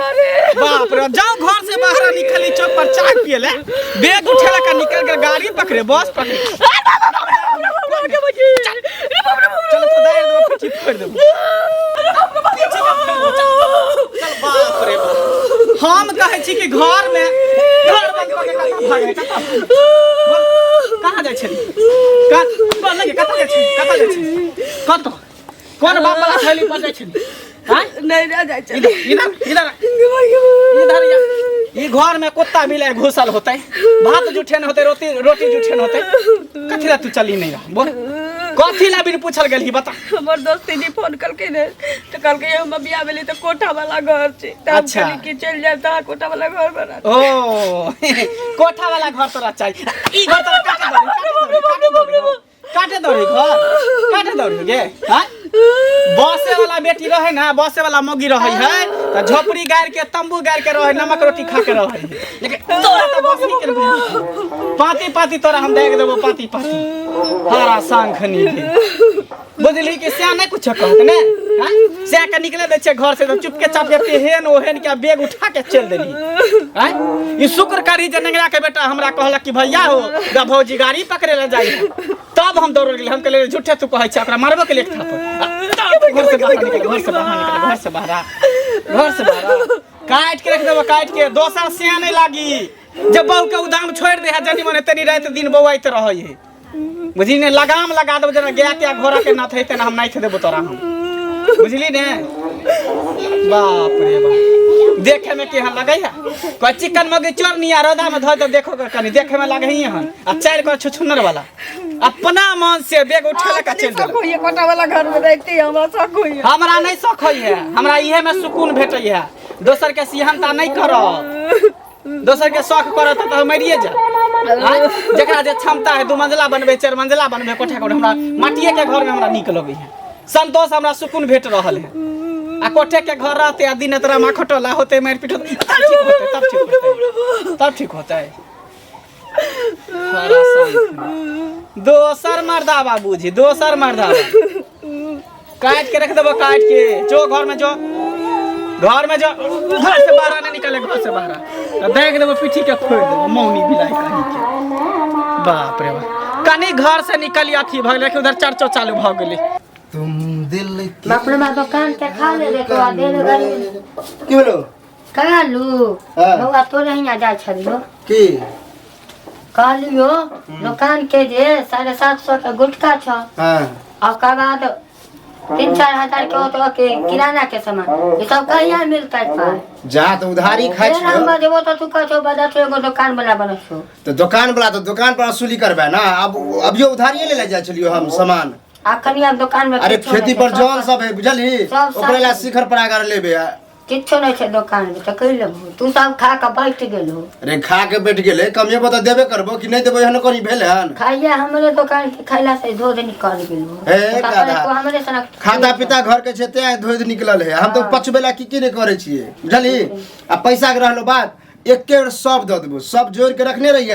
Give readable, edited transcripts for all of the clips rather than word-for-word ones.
बाप रे, जाओ घर से बाहर निकली चौक पर चाय पिए ले, बैग उठेला का निकल के गाड़ी पकड़े, बस पकड़े। चल तो दायर देबो, पीठी फोड़ देबो। पीठी के फोड़ देबो, चल। चल, बाप रे बाप। हम कहै छी कि घर में घर बंद कऽ के कतऽ भागै, कतऽ? बोल, कहाँ जाइ छली? बोल लगे, कतऽ जाइ छली? कतऽ जाइ छली? कतऽ? कोन बाप वाला थैली पर जाइ छली? आँय? नहीं रह जाइ छली। इधर, इधर, इधर, इधर या। ई घर में कुत्ता बिलाई घुसल होतै, भात जुठेन होतै, रोटी रोटी जुठेन होतै, कथी ला तू चली नहीं रह? बोल, कथी ला बिन पूछल गेलही बता? हमर दोस्ती जी फोन कलकै ने तऽ कहलकै हम बियाह भेलै तऽ कोठा वाला घर छै, तऽ हम कहलियै कि चलि जायब तऽ अहाँ कोठा वाला घर बना ओ कोठा वाला घर तोरा चाही? ई घर तोरा काटे दौड़ी, काटे दौड़ी, काटे दौड़ी, घर काटे दौड़ी गे। हाँ, बसे वाला बेटी रहे ना, बसे वाला मौगी रहे है त झोपड़ी गाड़ के, तंबू गाड़ के रहे, नमक रोटी खा के रहे, लेकिन तोरा त बस नहीं के पाती पाती तोरा हम देख देबो पाती पाती हरा शंखनी के। बुझली कि स्या नहीं कुछ कहत ने? हाँ? स्या के निकले दे छे घर से तो चुपके चापके तेहन ओहन के बैग उठा के चल देली। हाँ? ई शुक्र करी जे नेंगरा के बेटा हमरा कहलक कि भैया हो दा भौजी गाड़ी पकड़े ला जाई, तब हम दौड़ गेली। हम कहलियै झूठे तू कहै छै, ओकरा मारबो के लिए एक थापड़। आ, घर से बाहर निकल, घर से बाहर निकल, घर से बाहर आ, घर से बाहर आ। काट के रख देबो, काट के। दोसर सिया नहीं लागी जब बहू के उदाम छोड़ दे है, जनी मने तनी रात दिन बौआइत रहै है, बुझली ने? लगाम लगा देबो जेना गाय के आ घोड़ा के नाथ है तेना हम नाथ देबो तोरा हम, बुझली ने? बाप रे बाप, देखे में केहन लगै है? कोई चिकन मगी चोरनी आ रौदा में धो दे, देखो के कनी देखे में लगै ही हन आ चारि गो छुछुनर वाला अपना मन से बैग उठा के चलि शौक देलक। होइए कोठा वाला घर में रहती, हमरा शौक होइए। हमरा नहीं शौक होइए, हमरा इहे में सुकून भेटै है। दोसर के सिहनता नहीं करब, दोसर के शौक करत तऽ मरिए जा। आँय? जकरा जे क्षमता है, दू मंजिला बनबै, चारि मंजिला बनबै कोठा कोठा, हमरा माटिए के घर में हमरा नीक लगै है, संतोष हमरा सुकून भेट रहल है। आ कोठे के घर रहते आ दिन तोरा माखटोला होते, मारि पीट होते, तब ठीक होते, तब ठीक होते, तब ठीक होते। हरा शंख। दोसर मर्दाबा बुझी, दोसर मर्दाबा काट के रख देबो, काट के। जो घर में जो, घर में जो, घर से बाहर नहीं निकले, घर से बाहर तो देख देबो, पीठी के फोड़ देबो मौनी बिलाई कहीं के। बाप रे बाप, कनी घर से निकली अथी भऽ गेलै, उधर चर्चो चालू भऽ गेलै। तुम दिल की बाप रे बाप, दोकान के खा ले रे तो आ दे रे गरीब। की भेलो? कहलू बौआ, तोरे हियाँ जाइ छलियो। की? कहलियो दोकान के जे 750 के गुटखा छ आ ओकर बाद 3-4 हजार के ओतऽ के किराना के सामान, ई सब कहिया मिलतै पाइ? जा तऽ उधारी खाइ फेर छियौ। हम बजेबो तऽ तू कहै छौ बजा छौ, एगो दोकान वाला बना छौ। तऽ दोकान वाला तऽ दोकान पर वसूली करबै ना। आब अभियो उधारिये ले ले जाइ छलियो हम सामान। अखन आब दोकान में अरे किछो खेती नहि पर छै, जौन सब है, बुझलही? सब ओकरे ला सब शिखर परागर लेबे आ। किछो नहि छै दोकान में तऽ कहि लेबहो, तू सब खा कऽ बैठ गेलहो। अरे खा के बैठ गेलै, कमेबो तऽ देबे करबो कि नहि देबो? एहन करी भेल हन? खाइए हमरे दोकान के खैला से धोध निकल गेलहो। हे तऽ दादा। अपन को हमरे सनक खाता पीता घर के छै तें धोध निकलल है। हम तऽ पचबे ला की की नहि करै छियै, बुझलही? आ पैसा के रहलो बात, एके बेर सब दऽ देबो, सब जोड़ के रखने रहिए।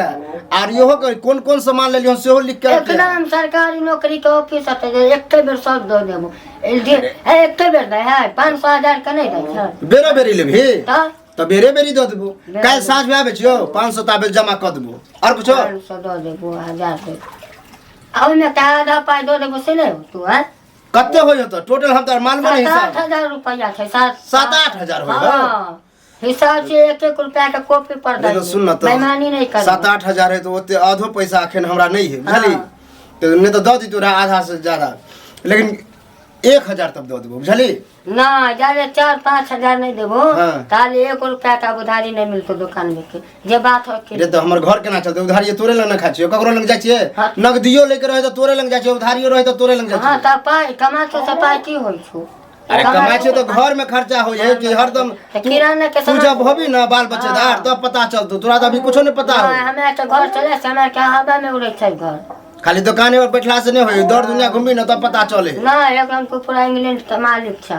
आर इहो कही, कोन कोन सामान लेलियो सेहो लिख के रखिए। एकदम सरकारी नौकरी के ऑफिस हते जे एके बेर सब दऽ देबो। एके बेर दै है, 500 हजार के नहि दै छै। बेरो बेरी लेबही? तऽ तऽ बेरे बेरी दऽ देबो। बेरे काल्हि साँझ में आबै छियौ, 500 ताबे जमा कऽ देबो। आर कुछो? 500 दऽ देबो, हजार देबो, आ ओहिमे के आधा पाइ दऽ देबो से नहि होतौ? आँय? कते होइ होतौ टोटल? हम तऽ मानबो नहि सात आठ हिसाब। हजार रुपैआ छै, सात 7-8 हजार होइ हौ? हँ, हिसाब से एक एक रुपया के कॉपी पर नहीं तो सुन ना, तो बेईमानी नहीं कर। 7-8 हजार है तो ओते आधो पैसा अखन हमरा नहीं है, बुझली? तो नहीं तो दऽ दितौ रहा आधा से ज्यादा, लेकिन 1000 तब दऽ देबो, बुझली? ना, ज्यादा 4-5 हजार नहीं देबो। ताले 1 रुपया का उधारी नहीं मिलतो दुकान में के जे बात हो के। रे तो हमर घर केना चलते? उधारिये तोरे लग न खाइ छियौ, ककरो लग जाइ छियै? नगदियो लेके रहै तऽ तोरे लग जाइ छियै, उधारियो रहै तऽ तोरे लग जाइ छियै। तऽ पाइ कमा छौ से पाइ की होइ छौ? अरे कमाइ छियै तऽ घर में खर्चा होइ है कि हरदम? तऽ किराना के तू सामान जब होबी ना बाल बच्चेदार तब पता चलतो तोरा, तऽ अभी कुछो नहीं पता हो। नहि, हमरा तऽ घर चले से हमरा के हवा में उड़ै छै घर। खाली दुकाने पर बैठला से नहीं होई, दौड़ दुनिया घूमबी ना तब पता चले। नहि, एकदम तू पूरा इंग्लैंड के मालिक छ।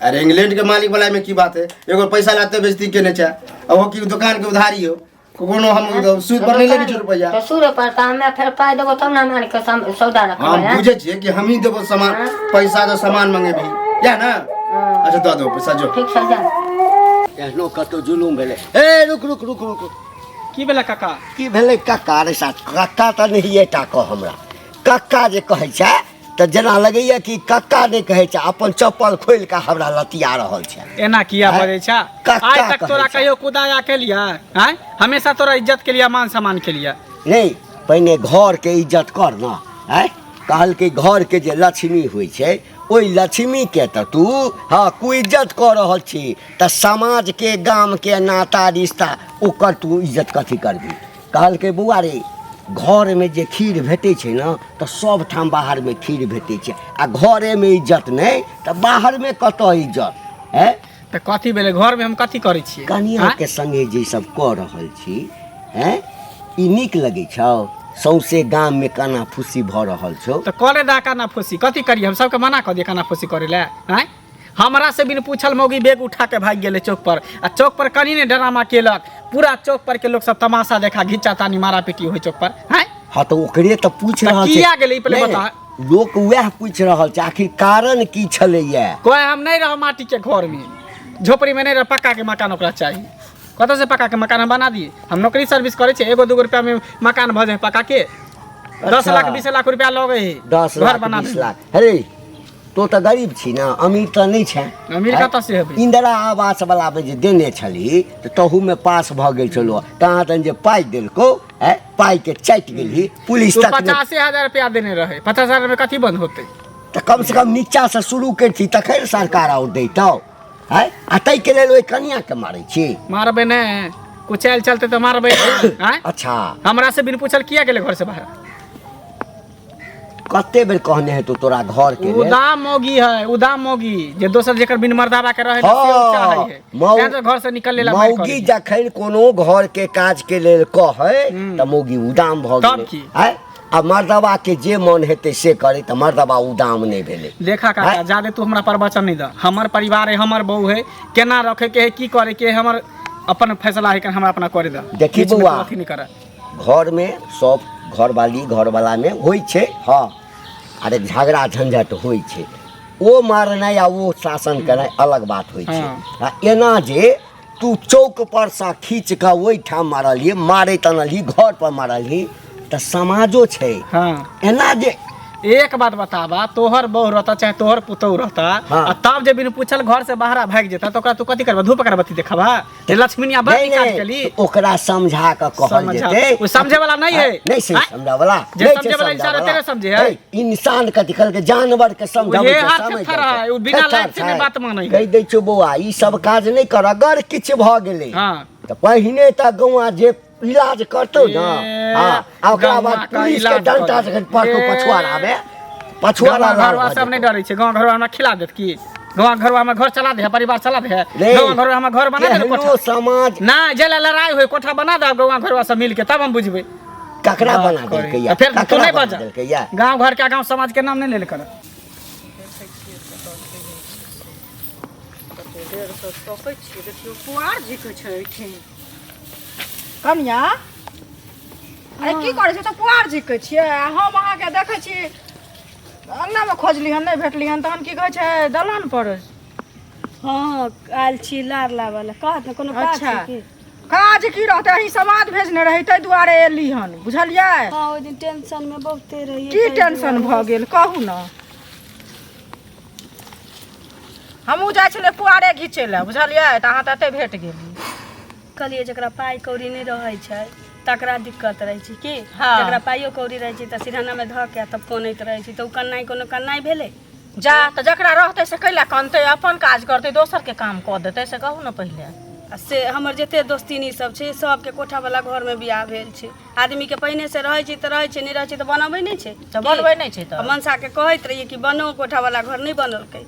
अरे इंग्लैंड के मालिक वाला में की बात है? एगो पैसा लाते बेचती केने छै, आ वो की दुकान के उधारी हो, कोनो हम सूद पर नहीं लेने छियै रुपैआ। तऽ सूद पर तऽ हमे फेर पाइ देबो तब ने हम आनिके सौदा रखबै। हम हैं? बुझै छियै कि हमही देबो सामान, पैसा दो सामान मंगेबही या ना? हाँ। अच्छा दऽ देबो पैसा, जो। ठीक छै, जा। एहनो कतौ जुलुम भेलै। ए रुक रुक रुक रुक, की भेलै काका? की भेलै कक्का? रे साथ कक्का तऽ नहिए टा कह हमरा। कक्का जे कहै छै तऽ जेना लगैया कि कक्का नहि कहै छै, अपन चप्पल खोलि कऽ हमरा लतिया रहल छै। एना किया आँय? बजै छ? कक्का आइ तक कहै तोरा छै। कहियो कुदाया केलिया? आँय, हमेशा तोरा इज्जत के लिए, मान सम्मान के लिए। नहि, पहिने घरके इज्जत कर ने। आँय, कहलकै घरके जे लक्ष्मी होइ छै, ओहि लक्ष्मीके तऽ तू हँ कुइज्जत कऽ रहल छी, तऽ समाजके गामके नाता रिश्ता ओकर तू इज्जत कथी करबही? कहलकै बौआ रे, घरमे जे खीर भेटै छै ने, तऽ सभठाम बाहरमे खीर भेटै छै, आ घरेमे इज्जत नहि तऽ बाहरमे कतऽ इज्जत? आँय, तऽ कथी भेलै घरमे? हम कथी करै छियै? कनियाके संगे जे सब कऽ रहल छी, हैं, ई नीक लगै छौ? सौंसे गाममे काना फूसी भऽ रहल छौ। तऽ करे दा काना फूसी, कथी करियै? हम सबके मना कऽ दियै काना फूसी करै लए? आँय, हमरा से बिन पूछल मौगी बैग उठा के भागि गेलै चौक पर, आ चौक पर कनी ने ड्रामा केलक, पूरा चौक पर के लोक सब तमाशा देखा, घिच्चा तानी मारा पीटी होइ चौक पर। आँय, हँ, तऽ ओकरे तऽ पूछि तऽ रहल छै। किया गेलै ई पहिले नहि, बता। लोक उएह पूछि रहल छै, आखिर कारण की छलैया? कोई हम नहीं रहो माटी के घर में, झोपड़ी में नहीं रहो, पक्का के मकान ओकरा चाही। कतऽ से पक्का के मकान हम बना दिए? हम नौकरी सर्विस करै छियै, एगो दूगो रुपया में मकान भऽ जाए पक्का के? 10 अच्छा। लाख 20 लाख रुपया लगे है 10 घर लाख बना 20 देबै। लाख? हे, तो तऽ गरीब छी ने, अमीर तऽ नहि छै। अमीर कतऽ से हेबै? इंदिरा आवास वाला मे जे देने छली तऽ तहूमे पास भऽ गेल छलो, कहाँ तहन जे पाइ देलकौ, है पाइ के चाटि गेलही, पुलिस तू तक नहि। 85,000 रुपया देने रहे, 50,000 में कथी बंद होते? तऽ कम से कम नीचा से शुरू करती तखन सरकार आओर दैतौ। है, आ ताहिके लेल ओहि कनियाके मारै छी? मारबै ने, कुचैल चलते तऽ मारबै। आँय? अच्छा। हमरा से बिन पूछल किया गेलै घर से बाहर? कते बेर कहने हेतौ तोरा घर के लेल? उदाम मौगी है, उदाम मौगी, जे दोसर जेकर बिन मर्दावा के रहे ने, से ओ चाहै है। तें तो घर से निकल लेला मारि मौगी करै। जखन कोनो घर के काज के लेल कहै तऽ मौगी उदाम भऽ तब गेलै। की? आँय, आ मर्दबा के जे मन हेतै से करै, तऽ मर्दबा उदाम नहि भेलै। देखा काका, आँय? जादे तू हमरा प्रवचन नहीं दह। हमर परिवार है, हमर बहू है, केना रखे के है, की करे के है, हमर अपन फैसला है, हमरा अपना करे दह। देखी बीच में बौआ। तू अथी नहीं कर। घरमे सब घरवाली घरवालामे होइ छै, हँ, अरे झगड़ा झंझट होइ छै, ओ मारनाइ आ ओ शासन केनाइ अलग बात होइ छै। हँ। आ एना जे तू चौक पर सँ खींच कऽ ओहिठाम मारलही, मारैत अनलही, घर पर मारलही, तऽ समाजो छै। हाँ। एना जे एक बात बताबा, तोहर बहू रहता चाहे तोहर पुतोहु रहता, हाँ। आ तब जे बिन पूछल घर से बाहर भागि जेता, तऽ ओकरा तू कथी करबा? धूप अगरबत्ती देखाबा जे लक्ष्मीनिया बड़ नहीं, निकाज नहीं, केली? तऽ ओकरा समझा कऽ कहल समझा। जेतै। ओ समझे वाला नहीं है। नहीं से आँय? समझा वाला जे नहीं समझे छै वाला इंसान समझा है, तेरे वाला। समझे है। है, इंसान कथी कहलकै, जानवर के समझाबै उहे छै, हाथ समझ थेथर जाइ छै। है, ओ बिना थेथर लाइट से नहि छै। बात मानै है। कहि दै छियौ बौआ, ई सब काज नहि कर। अगर किछु भऽ गेलै हाँ। तऽ पहिने तऽ गौआ जे इलाज करतौ ने, ए, हाँ, आ ओकरा गौआ बाद के पुलिस के इलाज डंटा करतौ। जखन पड़तौ ए, पछुआरा मे, पछुआरा गाँव लाल घरवा भऽ सब नहीं जेतौ। डरे छै। गाँव घरवा हमरा खिला देत की? गाँव घरवा हमर घर चला दे है, परिवार चला दे है? रे, गाँव घरवा हमर घर बना दे केहनो कोठा समाज ना जे ला लड़ाई होय, कोठा बना दे गाँव घरवा सब मिल के, तब हम बुझबै। ककरा बात बना करे। देलकै या? तऽ फेर तू ककरा नहीं बना बजा। देलकै या? गाँव घर के, गाँव समाज के नाम नहीं लेल कर। तकै छियै, देखियौ, पुआर झिकै छै एहिठाम। कनिया, अरे की करै छै? तऽ पुआर झिकै छियै आ हम अहाँके देखै छी, अङ्गनामे खोजली हन, नहि भेटली हन, तहन की कहै छै दलान पर। हँ, आयल छी लार लाबऽ लए। कहत ने, कोनो काज अच्छा। छै की? काज की रहतै, अहीं समाद भेजने रही, ताहि दुआरे एली हन, बुझलियै? हँ, ओहि दिन टेंशन मे बहुते रहियै। की ताहि टेंशन दुआरे। भऽ गेल, कहू ने? हमहूँ जाइ छलियै पुआरे घिचै लए, बुझलियै? तऽ अहाँ तऽ एतै भेट गेली। कहलियै, जकरा पाइ कौड़ी नहि रहै छै तकरा दिक्कत रहै छै की? हँ। जकरा पाइयो कौड़ी रहै छै तऽ सिरहाना मे धऽ के तब कनैत रहै छै, तऽ ओ कननाइ कोनो कननाइ भेलै? जा तऽ जकरा रहतै से कैला कनतै? अपन काज करतै, दोसरके काम कऽ देतै, से कहू ने पहिले। आ से हमर जते दोस्तिनी सब छै, सबके कोठावला घरमे बियाह भेल छै। आदमीके पहिने से रहै छै तऽ रहै छै, नहि रहै छै तऽ बनबै नहि छै। तऽ बनबै नहि छै। आ तऽ मनसाके कहैत रहियै कि बनो कोठावला घर, नहि बनलकै।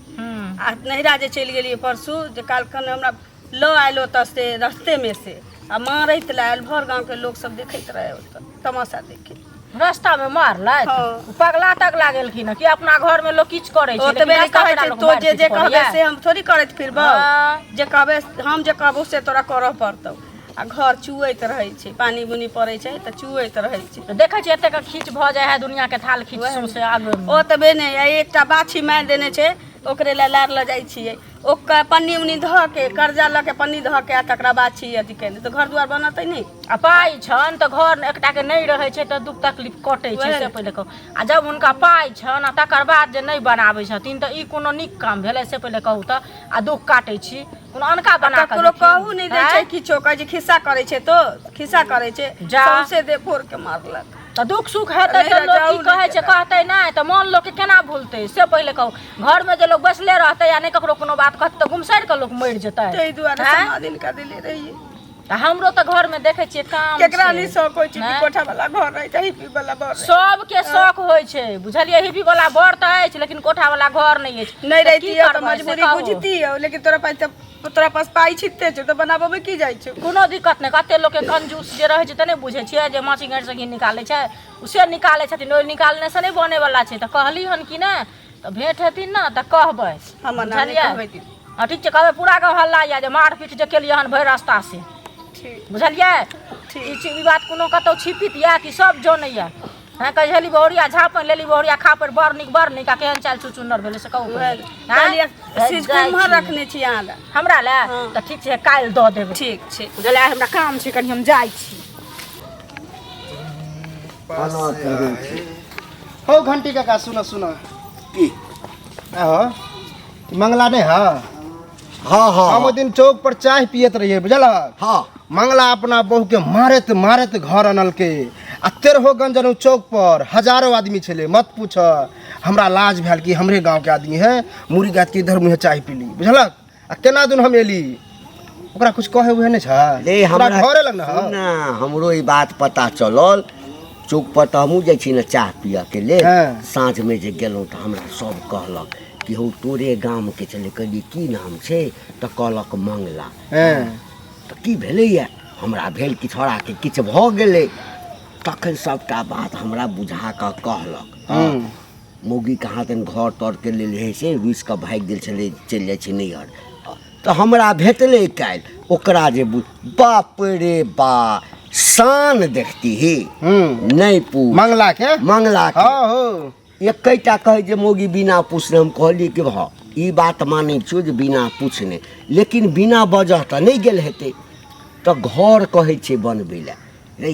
आ नैहरा जे चलि गेलियै परसू, जे काल्हिखन हमरा लऽ आयल ओतऽ से रस्तेमे से आ मारैत लए आयल। भर गाँवके लोक सब देखैत रहै ओतऽ तमाशा देखे। रास्तामे मारलथि? हँ। पगला तगला गेलखिन कि अपना घरमे लोक किछु करै छै, ओतबे लेकिन नहि रास्ता कहै पेरा छै लोक तो मारि जे पीट जे कहबै करैया। से हम थोड़ी करैत फिरबौ। हँ। जे कहबै, हम जे कहबौ से तोरा करऽ पड़तौ। आ घर चुएत रहै छै, पानि बुनी पड़ै छै तऽ चुएत रहै छै। तऽ देखै छियै, एतेक खींच भऽ जाइ है दुनियाके, थाल खींच सौंसे आगू। ओतबे नहि, आ एकटा बाछी मारि देने छै। ओकरे लए लार लऽ जाइ छियै। ओकर पन्नी उन्नी धऽ के कर्जा लऽ के पन्नी धऽ के आ तकरा बाद छियै अथी केने, तऽ घर दुआर बनतै नहि। आ पाइ छनि तऽ घर एकटाके नहि रहै छै तऽ दुःख तकलीफ कटै छै, से पहिले कहू। आ जब हुनका पाइ छनि आ तकर बाद जे नहि बनाबै छथिन तऽ ई कोनो नीक काम भेलै, से पहिले कहू तऽ। आ दुःख काटै छी कोनो अनका बना ककरो कहू नहि दै छै किछो, कहै छै खिस्सा करै छै, तो खिस्सा करै छै, सौंसे देह फोड़ के मारलक। तऽ दुःख सुख हेतै तऽ लोक की कहै छै, कहतै नहि तऽ मन लोकके केना भूलतै, से पहिले कहू। घरमे जे लोक बैसले रहतै आ नहि ककरो कोनो बात कहतै तऽ गुमसड़ि कऽ लोक मरि जेतै। ताहि दुआरे समाधिन कऽ देले रहियै। तऽ हमरो तऽ घरमे देखै छियै काम केकरा नहि शौक होइ छै कि कोठा वाला घर रहै चाही, हिप्पी वाला बर। सबके शौक होइ छै, बुझलियै? हिप्पी वाला बर तऽ अछि लेकिन कोठा वाला घर नहि अछि। नहि रहितियै तऽ मजबूरी बुझतियै, लेकिन तोरा पास तऽ तोरा पास पाइ छिते छौ तऽ बनाबऽमे की जाइ छौ? कोनो दिक्कत नहि। कते लोकके कंजूस जे रहै छै तऽ नहि बुझै छियै जे माछी गाँठसँ घी निकालै छै, ओ से निकालै छथिन, ओहि निकालनेसँ नहि बनैवला छै। तऽ कहली हन कि नहि तऽ भेँट हेथिन ने तऽ कहबै, बुझलियै? हँ ठीक छै, कहबै। पूरा गाँव हल्ला यऽ जे मारपीट जे केलियै हन भरि रास्ता से, बुझलियै? ई बात कोनो कतहु छिपित यऽ कि सब जनैए? हँ, कहै छली बहुरिया झापनि लेली, बहुरिया खापरि बड़ नीक बड़ नीक, आ केहन चालि छुचुन्नर भेलै से कहू। कुम्हर रखने छी अहाँ लए? हमरा लए? तऽ ठीक छै, काल्हि दऽ देबै। ठीक छै, बुझलियै? हमरा काम छै कनि, हम जाइ छी। हो घंटी काका, सुन सुन। की आहो मंगला नहीं? हाँ हाँ हाँ। हम ओहि दिन चौक पर चाय पियत रहिए, बुझल? हाँ। मंगला अपना बहू के मारैत मारैत घर अनलकै आ तेरहो गंजन चौक पर हजारों आदमी छलै, मत पूछ। हमरा लाज भेल कि हमरे गांव के आदमी है, मुड़ी गात के इधर मुँहे चाय पीली, बुझलक? आ केना दिन हम एली, ओकरा कुछ कहे उहे नहीं छै रे। हमरा हमरा घरे लग ना। सुन ना, हमरो ई बात पता चलल। चौक पर तऽ हमहूँ जाइ छी ने चाह पियऽ के लेल। हाँ। साँझमे जे गेलहुँ तऽ हमरा सब कहलक कि हौ तोरे गामके छलै। कहलियै की नाम छै? तऽ कहलक मंगला। हाँ। तऽ की भेलैए? हमरा भेल कि छौड़ाके किछु भऽ गेलै। तखन सभटा बात हमरा बुझा कऽ कहलक। मौगी कहाँ तन घर तरके लेल रहै से रुसि कऽ भागि गेल छलै, चलि जाइ छै नैहर। तऽ हमरा भेटलै काल्हि ओकरा जे बाप रे बा, शान देखती ही नहि पूछ मंगला के, मंगला के। हाँ हो एकेटा कहै जे मौगी बिना पूछने। हम कहलियै कि हँ ई बात मानै छियौ जे बिना पूछने, लेकिन बिना वजह तऽ नहि गेल हेतै। तऽ घर कहै छै बनबै लए रे,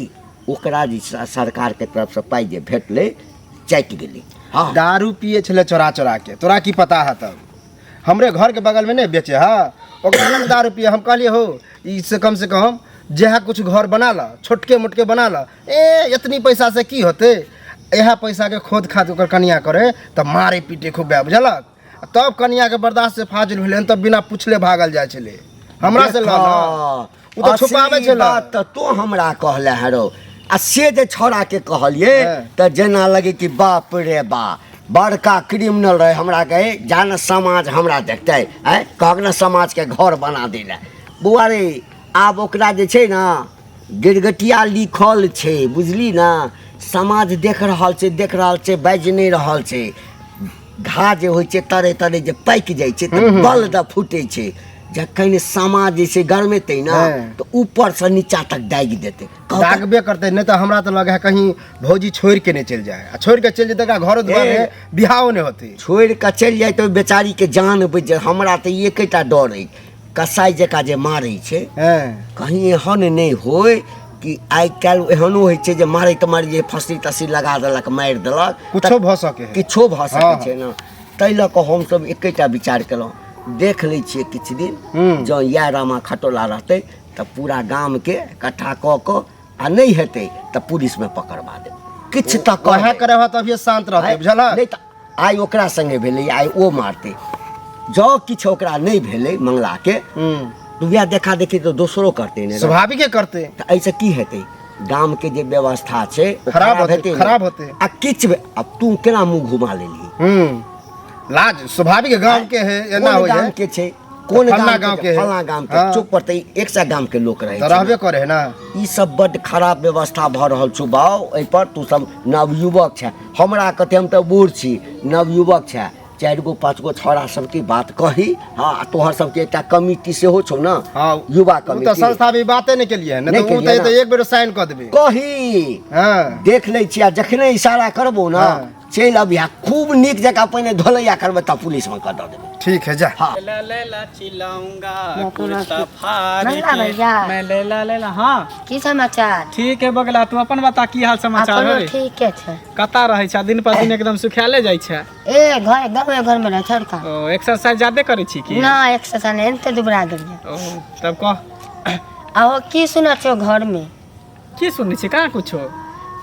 ओकरा जे सरकारके तरफसँ पाइ जे भेटलै चटि गेलै। हँ, दारू पिए छलै चोरा चोरा के, तोरा की पता है? तब हमरे घर के बगल में नहीं बेचे है, ओकरा लग दारू पिए। हम कहलिए हो ई से कम से कम जेहा कुछ घर बना ल, छोटके मोटके बना ल, ए इतनी पैसा से की होते? इएह पैसा के खोद खाद ओकर कनिया करे तऽ मारे पीटे खूब, बुझलक? तब कनिया के बर्दाश्त से फाजिल भेलै, तब बिना पूछले भागल जाइ छलै हमरा से लऽ लऽ। ओ तऽ छुपाबै छलै बात। तऽ तू हमरा कहले हँ रौ, आ से जे छौड़ाके कहलियै तऽ जेना लगे कि बाप रे बा, बड़का क्रिमिनल रहे। हमरा कहे जान समाज हमरा देखतै, आँय कहक ने समाजके घर बना दै लए। बौआ रे, आब ओकरा जे छै ने गिरगटिया लिखल छै, बुझली ने? समाज देख रहल छै, देख रहल छै, बाजि नहि रहल छै। घा जे होइ छै तरे तरे जे पाकि जाइ छै तऽ बल दऽ फूटै छै। जखन समाज जे छै गरमेतै ने तऽ ऊपरसँ नीचा तक दागि देतै, दागबे करतै। नहि तऽ हमरा तऽ लगे है कहीं भौजी छोड़ि के नहि चलि जाए, आ छोड़ि के चलि जेतै एकरा घरो दुआर बियाहो नहि होतै। छोड़ि कऽ चलि जाए तऽ बेचारीके जान बचि जाए। हमरा तऽ एकेटा डर अछि, कसाइ जकाँ जे मारै छै, कहीं एहन नहि होय कि आइ काल्हि एहनो होइ छै जे मारैत मारैत जे फँसरी तसरी लगा देलक, मारि देलक, कुछो भऽ सकै है, किछो भऽ सकै छै ने। ताहि लऽ कऽ हमसभ एकेटा विचार केलहुँ, देख लै छियै किछु दिन, जँ इएह रामा खटोला रहतै तऽ पूरा गामके इकट्ठा कऽ कऽ, आ नहि हेतै तऽ पुलिसमे पकड़बा देब। किछु तऽ वएह करे तऽ अभिये शान्त रहतै, बुझल? नहि तऽ आइ ओकरा संगे भेलै, आइ ओ मारतै। जँ किछु ओकरा नहि भेलै मंगलाके तऽ वएह देखा देखी तऽ दोसरो करतै ने, स्वाभाविके करतै। तऽ एहिसँ की हेतै? गामके जे व्यवस्था छै खराब हेतै, खराब हेतै। आ किछु आब तू केना मुँह घुमा लेलही? लाज स्वाभाविक गाम के है, एना हो गाम के छै, कोन गाम के? फलना गाम के। चुप पर तऽ 100 गाम के लोक रहै, रहबे करे है ना। ई सब बड्ड खराब व्यवस्था भऽ रहल छौ बाउ। एहिपर तू सब नवयुवक छै, हमरा कते हम तऽ बूढ़ छी, नवयुवक छै, 4 गो 5 गो छौड़ा सबके बात कही। हाँ, तोहर सबके एकटा कमिटी सेहो छौ ने? हाँ, युवा कमिटी। तऽ संस्था भी बाते नहि केलियै, नहि तऽ ओ तऽ एक बेर साइन कऽ देबै। कही। हाँ, देख लै छी, आ जखने इशारा करबो ने चलि अबिहा खूब नीक जकाँ पहिने धोलैया करबै तब पुलिसमे कऽ दऽ देबै। ठीक है जा। हाँ। लैला लैला चिल्लाऊंगा कुर्ता फाड़ मंगला के भैया। मैं लैला लैला। हाँ की समाचार? ठीक है बगला, तू अपन बता की हाल समाचार अपनो है? ठीके छै। कता रहै छै दिन पर दिन एकदम सुखायले जाइ छै? ए घर गाँवे घर में रहै छोड़का। ओ एक्सरसाइज ज्यादे करै छी की? ना एक्सरसाइज नहीं, एनते दुबरा गेलियै। ओ तब कह। आहो की सुनै छौ घर में? की सुनै छी? कहाँ कुछो।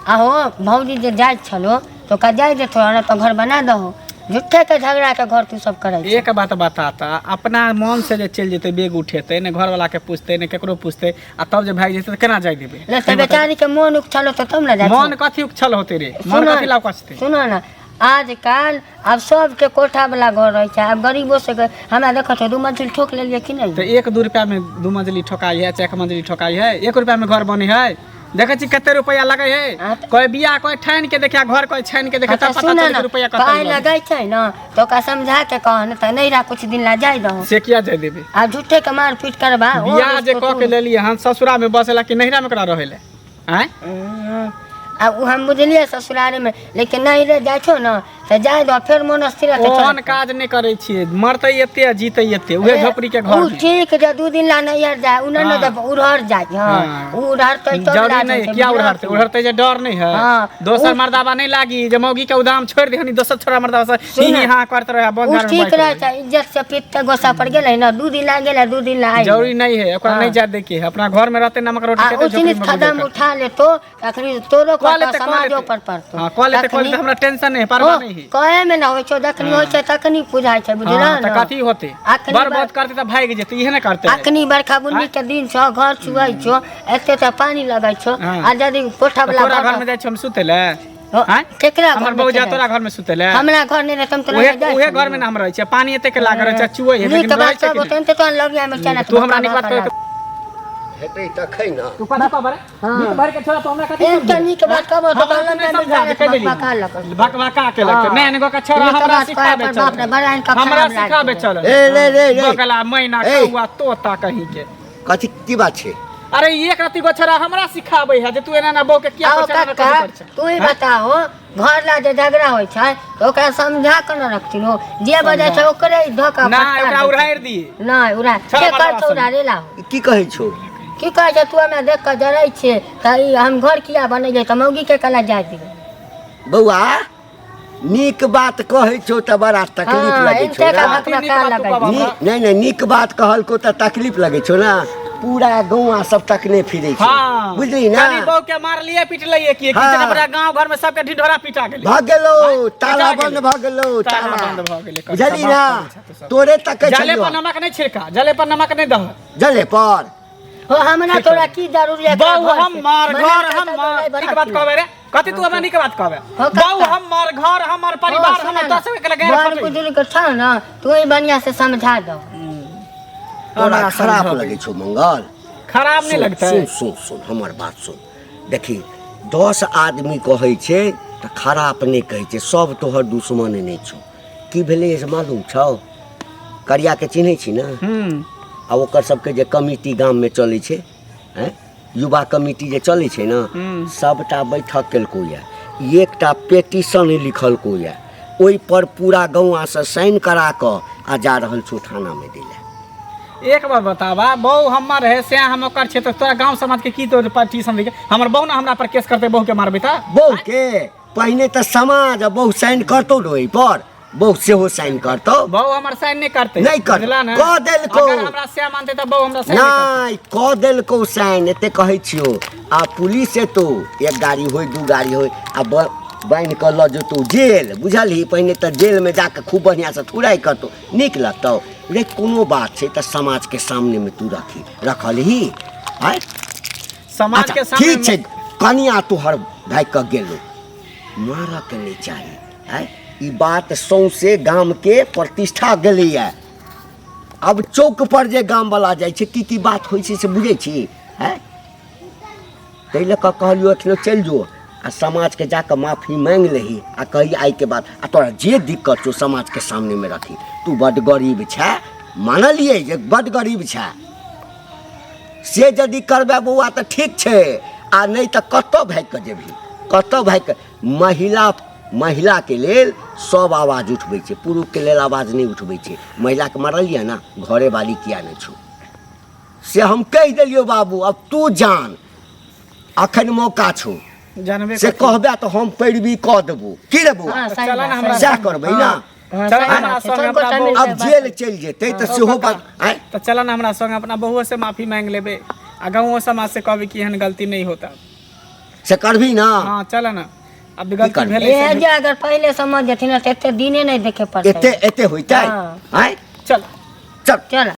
आहो भौजी जे जाइ छलो तो ओकरा जाइ देतो ना तो घर बना दहो। झूठे के झगड़ा के घर तू सब करै एक बात बताता, अपना मन से जे चलि जेतै बेग उठेतै ने घर वाला के पूछतै ने केकरो पूछतै आ तब जे भागि जेतै तऽ केना जाय देबै? ले तऽ बेचारी के मन उछलो तो तब ना जाइ। मन कथी उछल होतै रे? मन कथी ला उछतै? सुनो ना, आजकल आब सबके कोठा वाला घर रहै छै, आब गरीबो से हमरा देखो छौ 2 मंजिल ठोक लेलियै कि नहि? तऽ 1-2 रुपया में 2 मंजिली ठोकाई है, 1 मंजिली ठोकाई है, 1 रुपया में घर बने है। देखै छी कते रुपया लगै है, कोई बियाह कोई ठानि के देखिया, घर कोई छानि के देखिया, तऽ तब पता सुन चलै ना, छै रुपया कते पाइ लगै। लगै छै ना तऽ ओकरा समझा के कह ने तऽ नहि रह कुछ दिन ला जाय दहो। से किया जाय देबै? आ झूठे के मार पीट करबा। बियाह जे कऽ के लेलियै हन ससुरा में बसेला कि नैहरा में ओकरा रहै ले? आँय? आ उ हम बुझलियै ससुरारे में, लेकिन नैहरे जाइ छौ ना तऽ जाय दहो, फेर मोन स्थिर रहतै। ओहन काज नहि करै छियै, मरतै एते आ जीतै एते, उहे झोपड़ी के घर उ में। ठीक जे 2 दिन ला नैहर जाय, उ नहि ने उड़हर जाय। हाँ, उ उड़हरतै तब जरूरी लाज नहीं हेतै, किया बुझलहक? उड़हरतै? उड़हरतै जे डर नहीं है। हाँ, दोसर मर्दाबा नहीं लागी जे मौगी के उदाम छोड़ देहनी, दोसर छोरा मर्दाबा से ही सुन। ही हाँ करत रहे, बंद उ घर में ठीक बैठ रहै रहे। छै, इज्जत से पीट के गोसा पर गेलै ना, 2 दिन ला गेलै, 2 दिन ला आइ। जरूरी नहीं है, ओकरा नहीं जाय दे के है, अपना घर में रहते नमक रोटी आ खेते, उ झोपड़ी चीज में कदम गुजर उठा लेतो तखनी तोरो कऽ लेतै, कऽ समाजो लेतै। पर पड़तो। हाँ, कऽ लेतै, कऽ लेतै, हमरा टेंशन नहीं है, परवाह नहीं है। कहे में ना होइ छौ, जखनी होइ छै तखनी बुझाइ छै, बुझलह हाँ, तऽ ना? कथी होतै? अखनी बड़ बहुत करतै तऽ भागि जेतै, इहे ने करतै। अखनी बरखा बुन्नी के दिन छौ, घर छुअै छौ, एते तऽ पानी लगै छौ। हाँ। आ यदि कोठा तऽ वाला तोरा घर घर में जाइ छौ हम सुतै लए? हो, आँय? केकरा हमर घर में बहू जा चलि तोरा घर में सुतै लए? हमरा घर नहि रहतै, हम तोरा उहे घर जाइ उहे छलियै। घर में ना हम रहै छियै, पानी एते के लागल रहै छै, चुअै है, नीक लेकिन रहै बात छै सब कि होतै नहि? तऽ तोहन लगिया में चला तू हमरा नीक बात कहै हेतै तखन ना। तू कथी कहबै रे? नीक भर के छोड़ा तो हमरा कथी एक तऽ नीक बात कहबो तऽ हमरा लगिया नहि में समझा चला दे, कहि देली। भकभका लगल। भकभका के लगतै। हाँ। नहि, नहि, गोका छोड़ा नीक हमरा बात कहै सिखाबै पर चल। बाप रे, बड़ा हिनका हमरा खराब लागै सिखाबै छै। चल। ए रे रे रे। बगला मैना ए। कौआ तोता कहीं के। कथी की बात छै? अरे एक रति गो छोड़ा हमरा सिखाबै है जे तू एना एना बहू के किया आओ करै छै, एना काका, कथी करै छै? तू ही बताहो, घर ला जे झगड़ा होइ छै तऽ ओकरा समझा के न रखथिन हो, जे बजै छै ओकरे धोखा ना फटकार ओकरा दै छै। उड़ारि दी। नहि उड़ा छोड़ा के मरवा कर सब। उड़ारे ला। की कहै छौ? की कहै छै तू हमरा देख कऽ जरै छियै तऽ ई हम घर किया बनेलियै तऽ मौगी के कला जाय दियै। बौआ नीक बात कहै छौ तऽ बड़ा तकलीफ हाँ, लगै छौ एनते का ना। भकभका लगै छै। नहि नहि, नीक बात कहलको तऽ तकलीफ लगै छौ ना। पूरा गौआ सब तकने फिरै छै। हाँ। बुझली ना? कनी बहू के मारलियै पिटलियै की? हाँ। कि पूरा गांव घर में सबके ढिढोरा पिटा गेलै। भऽ गेलौ, ताला पिटा बंद गेलै। भऽ गेलौ, ताला ताला बंद भऽ गेलै। बुझली सब ना? बात करै छै तू सब। तोरे तकै जले छलियौ। पर नमक नहि छिड़का, जले पर नमक नहि दह। जले पर हो हमरा तोरा की जरूरी है? बहु घर से? हमर मना घर करतै हमर। तऽ नहि नीक बात बनाती। कहबै रे? कथी तू हमरा नीक बात कहबै? हो काका। बहु हमर घर हमर परिवार हो, हमर सुन ना, दस के गैर बड़ फटै। बुजुर्ग छौ ना, तू ही बढ़िया से समझा दो। तोरा हमरा खराब समझाबै। लगै छौ मंगल? खराब नहि सुन, लगतै? सुन सुन सुन हमर बात सुन। देखी 10 आदमी कहै छै तऽ खराब नहि कहै छै, सब तोहर दुश्मन नहि छौ। की भेलै से मालूम छौ? करिया के चिन्है छी ने? आ ओकर सबके जे कमिटी गाममे चलै छै, हैं, युवा कमिटी जे चलै छै ने, सबटा बैठक केलको यऽ, एकटा पेटिशन लिखलको यऽ, ओहि पर पूरा गौआँसँ साइन करा कऽ आ जा रहल छौ थानामे दै लए। एक बार बताबा, बहु हमर है से हम ओकर छै, तऽ तोरा गांव समाज के की तोर पेटिशन लिखे? हमर बहु ने हमरा पर केस करतै, बहु के मारबै तऽ? बहु के पहिने तऽ समाज आ बहु साइन करतौ ने, ओहि पर बहु सेहो साइन करतौ। बहु हमर साइन नहि करतै। नहि करतौ। बुझला ने? कऽ देलकौ। अगर हमरा से मानतै तऽ बहु हमरा साइन नहि करतै। नहि कऽ देलकौ साइन, एते कहै छियौ। आ पुलिस एतौ, एक गाड़ी होय 2 गाड़ी होय, आ बान्हि कऽ लऽ जेतौ जेल, बुझलही? पहिने तऽ जेलमे जाकऽ खूब बढ़िआँसँ थुराइ करतौ, नीक लगतौ रे? कोनो बात छै तऽ समाजके सामनेमे तू रखी रखलही? आँय समाज अच्छा, के सामने ठीक छै, कनिया तोहर भागि कऽ गेलौ, मारऽके नहि चाही। आँय ई बात सौंसे गामके प्रतिष्ठा गेलैए। आब चौक पर जे गामवला जाइ छै की की बात होइ छै से बुझै छी? आँय ताहि लऽ कऽ कहलियौ एखनो चलि जो आ समाजके जाकऽ माफी माँगि लही आ कही आइके बाद आ तोरा जे दिक्कत छौ समाजके सामनेमे रखी। तू बड्ड गरीब छै, मानलियै जे बड्ड गरीब छै, से यदि करबै बौआ तऽ ठीक छै, आ नहि तऽ कतऽ भागि कऽ जेबही, कतऽ भागि कऽ? महिला महिलाके लेल सब आवाज उठबै छै, पुरुषके लेल आवाज नहि उठबै छै। महिलाके मारलियै ने, घरे वाली किया नहि छौ, से हम कहि देलियौ बाबू। अब तू जान, अखन मौका छौ, जानबे से कहबे तऽ हम पैरवी कऽ देबो। की रे बौआ? हाँ, सही चला बात, ना हमरा सही सएह बात। करबै ना। हाँ, चला सही हमरा बात छै। संग सब अपना गोटा बहू- मिलके अब बात जेल चलि जेतै तऽ सेहो बात आँय? तऽ चल ना हमरा संग अपना बहुओ से माफी मांगि लेबै आ गाँवो समाज से कहबै कि एहन गलती नहीं होता। से करबही ना? हाँ चल ना, अब गलती करबै? भेलै ए से जे अगर पहिले समझ जेथिन ने तऽ एते दिने नहि देखे पड़तै। एते एते होइतै? हाँ। आँय? चल चल चल।